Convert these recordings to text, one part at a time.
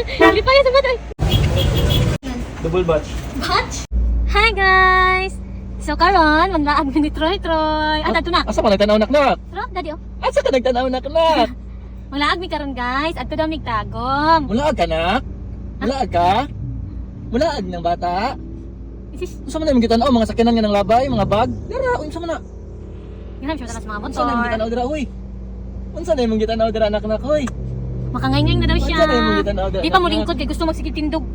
Lipay sa bata. Double batch. Batch? Hi guys! So karon, manlaag mi ni Troy Troy. Ah, adto na. Asa ka nagtanaw naknak? Tro, daddy oh. Asa ka nagtanaw naknak? Manlaag mi karon guys. Adto daw mig Tagum. Mulaag ka nak? Mulaag ka? Mulaag ng bata? Isis, Unsa man na imong gitanaw mga sakyanan nga ng labay, mga bag? Dara, unsa man na? yun siya sa mga Unsa na imong motor. gitanaw dira, uy? Unsa na imong gitanaw dira naknak, uy? Makangayngay na daw siya. Unsa na imong gitanaw dira? Di pa mo naknak? lingkod kay gusto magsigig tindog.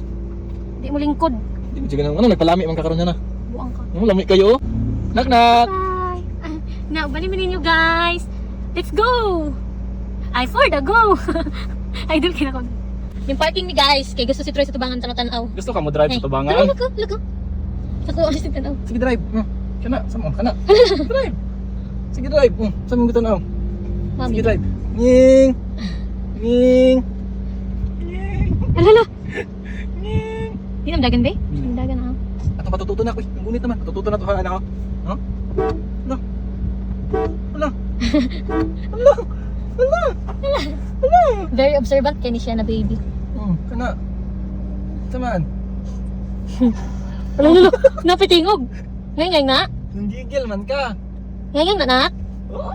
Di mo lingkod. Di mo jud ano nagpalami man ka karon na. Buang ka. Ano lami kayo? Naknak. Bye. Ah, na, bali mi ninyo guys. Let's go. I for the go. Idol kina ko. Yung parking ni guys, kay gusto si Troy sa tubangan tanaw-tanaw. Gusto ka mo drive Ay, sa tubangan? Tara, look, look. Ako, ang sa tanaw. Sige drive. Kana, sa mo, kana. Drive. Sige drive. Sa mo gitanaw. Mami. Sige drive. Ning. Ning. Ning. Alala. Ning. Di na dagan be? Di na dagan ah. Ato matututo na ako. Uy, ang gunit naman. Matututo na to ha, anak ko. Huh? Ala. Ala. Ala. Ala. Ala. Very observant kay ni siya na baby. Kana. Taman. Alala, alala. Napitingog. Ngay ngay na. Nanggigil man ka. Ngay ngay na nak. Oh,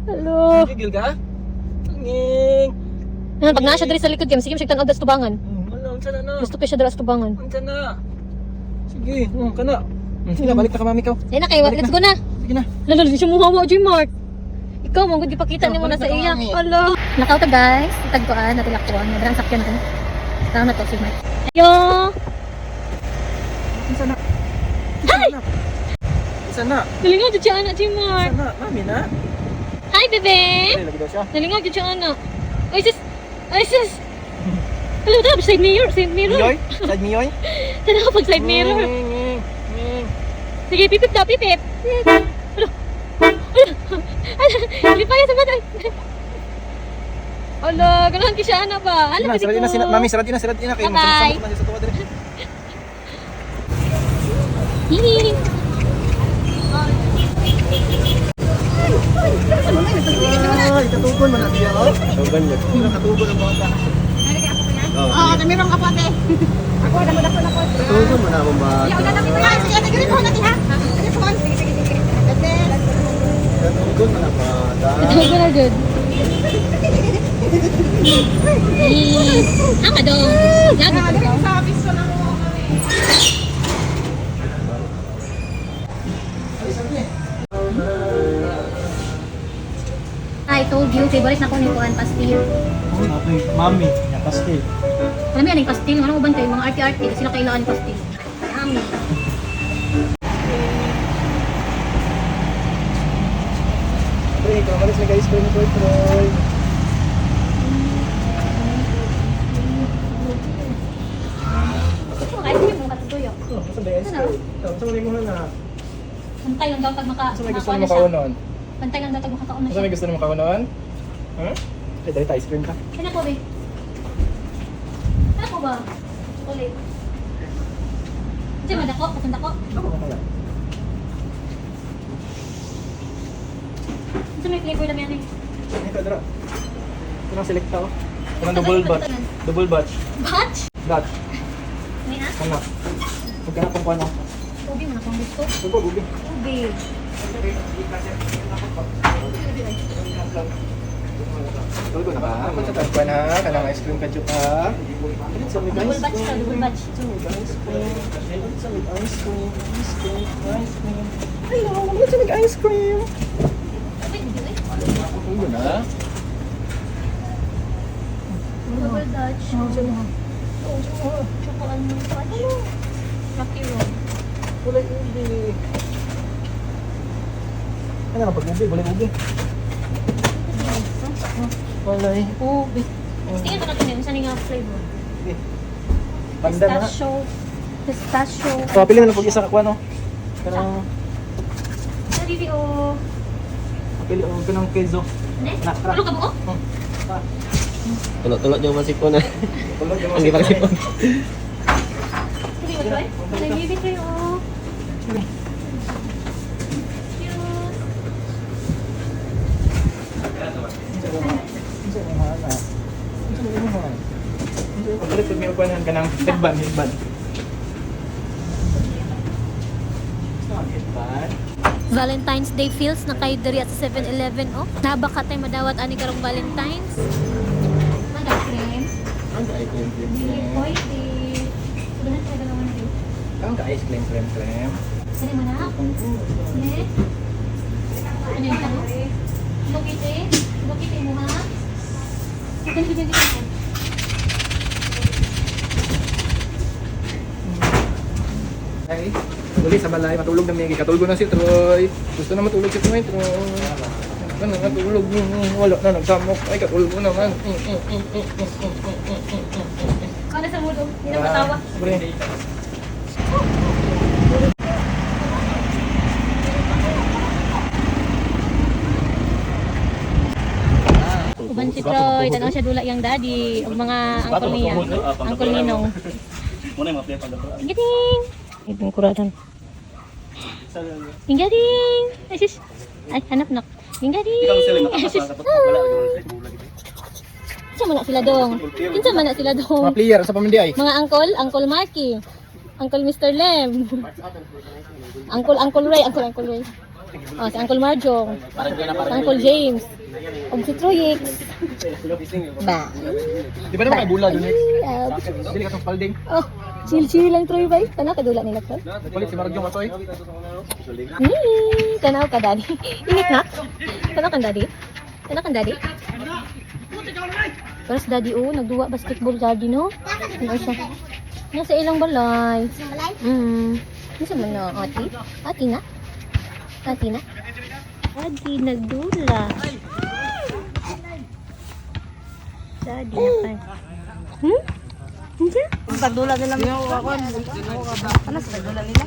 Hello. nanggigil ka? Ning. Ano, pag naa siya diri sa likod kay sige siya tan-aw sa tubangan. Ala, unsa na na? Gusto ko siya diri sa tubangan. Unsa na? Sige, kana. Sige na, balik na ka mami ka. Ay na kay, Balik let's go na. Sige na. Lalo, di siya muhawa, J. Mark. Ikaw, mong good ipakita ni mo na sa iya. Alo. Nakaw ta guys. Tagkuan, natilaktuan. Nadrang sakyan ko. Tara na to si Mark. Ayo! Unsa na? Unsa na? Unsa na? Nalingaw jud siya anak, J. Mark. Unsa na? Mami na? Hi, bebe! Dali lagi daw siya. Nalingaw jud siya anak. Ay, sis! Ay, sis! Hello, tara, side mirror, side mirror. Miyoy? Side miyoy? Tara pag side mirror. Ning, ning, ning. Sige, pipip daw, pipip. Ano? Ano? Ano? Lipay sa bata. Ala, ganahan ki siya anak ba? Ala, Na, pwede sirad na, ko. sina, mami, sirad na, sirad na. Kayo, Bye-bye. magsamok na siya sa tuwa dali. Hihi. Ay, katugon man na siya, oh. Katugon yun. Katugon ang bata. Oo, kami rong kapote. Ako, damo dako na po. Katugon man ang bata. Ay, sige, ate, gawin po natin ha. Sige po. Sige, sige, sige. Ate. Katugon man ang bata. Ito na good. Hihi. Ama dong. Gago Ah, ko dali daw. sa office ko na mo kami. I told you, favorite na ko ni Kuan pastil. Oh, natoy, mami, nya pastil. Alam mo yan, yung pastil. Ano uban kayo? Mga arte-arte. Sila kailangan pastil. Yummy. Pre, ikaw malis na guys, Troy, Troy, Troy. Gusto mo, ice cream mo katutuyo. Oh, saan ba yung ice cream? Ito, saan mo na na? Pantay lang daw pag maka... Saan may gusto makakuha mo na siya. makaunon? Pantay lang daw pag makakaon na Saan siya. may gusto mo makaunon? Huh? Ay, dali ta, ice cream ka. Ano po, be? Ano po ba? Chocolate. Hindi, madako. Kasandako. Ako ba kaya? Ito may flavor na yan eh. Ito, dara. Ito nang selecta, oh. Ito nang double batch. Double batch. Batch? Batch. May na? Kana. Huwag ka na pang kuwan, oh. Ubi mo na kung gusto. Huwag ko, gubi. Ubi. Tulgo na ka? Sa tagpan ha? Kanang ice cream ka ha? Double batch to, double batch. Ice cream. Ice cream. Ice cream. Ice cream. Hello, let's make ice cream. Ubi, hindi eh. Tulgo na. Double Dutch. Choco almond fudge. Rocky Road. Kulay ube. Ano na pag ube? Kulay ube. Kulay ube. Tingnan ko natin yun. Saan yung flavor? Ube. Pandan na. Pistachio. Pistachio. So, pili na lang pag isa ka kuha, no? Kanang, Sa BBO. pili o kanang keso. Ne? Na, tara. Ano ka buo? Tulok-tulok niyo masipon na. Tulog yung Ang gipang sipon. Sabi mo, Troy? Sa baby Troy, oh. Cute. Unsa mo hana? Unsa mo hana? Unsa Palit may upanan ka ng headband, headband. Gusto ka ng headband? Valentine's Day feels na kayo diri at sa 7-Eleven, oh. Nabaka tayo madawat ani karong Valentine's. Manda cream. Ang ka ice cream cream Dili cream. pwede. Sudahan tayo dalawa na rin. Ang ka ice cream cream cream. Sali mo na. Ne? Ano yung tanong? Lukite? Lukite mo ha? Ito na dito. Ay, uli sa balay, matulog na Miggy. Katulog na si Troy. Gusto na matulog si Troy, Troy. Gusto na matulog. Wala na, nagsamok. Ay, katulog na naman. Ano sa mulo? Hindi na matawa. Pre. Uban si Troy, tanaw siya dula yung daddy, ug mga angkol niya, angkol ninong. Muna yung mga player pang Gating! Itong kuratan. Gating! Ay, sis! Ay, hanap nak. Gating! Ay, sis! Kinsa man na sila dong? Kinsa man na sila dong? Mga player sa pamindi ay. Mga angkol, Uncle Marky, Uncle Mr. Lem, Uncle Uncle Ray, Uncle Uncle Ray. Oh, si Uncle Marjong, si Uncle James, ug si Troyix. Ba. Di ba naman kay bula dun next? Ah, Dili ka tong spalding. Oh, chill chill lang Troy bay. Tanaw kadula nila Troy. Palit si Marjong atoy. Tanaw ka daddy. Init na. Tanaw kan daddy. Tanaw kan daddy. Pero si daddy oh, nagduwa basketball daddy no. Ano siya? Nasa ilang balay. Balay? Nasa man na ati? Ati na? Ati na? Daddy nagdula. Daddy na pa. Hmm? Hindi? Tagdula nila. Ano sa tagdula nila?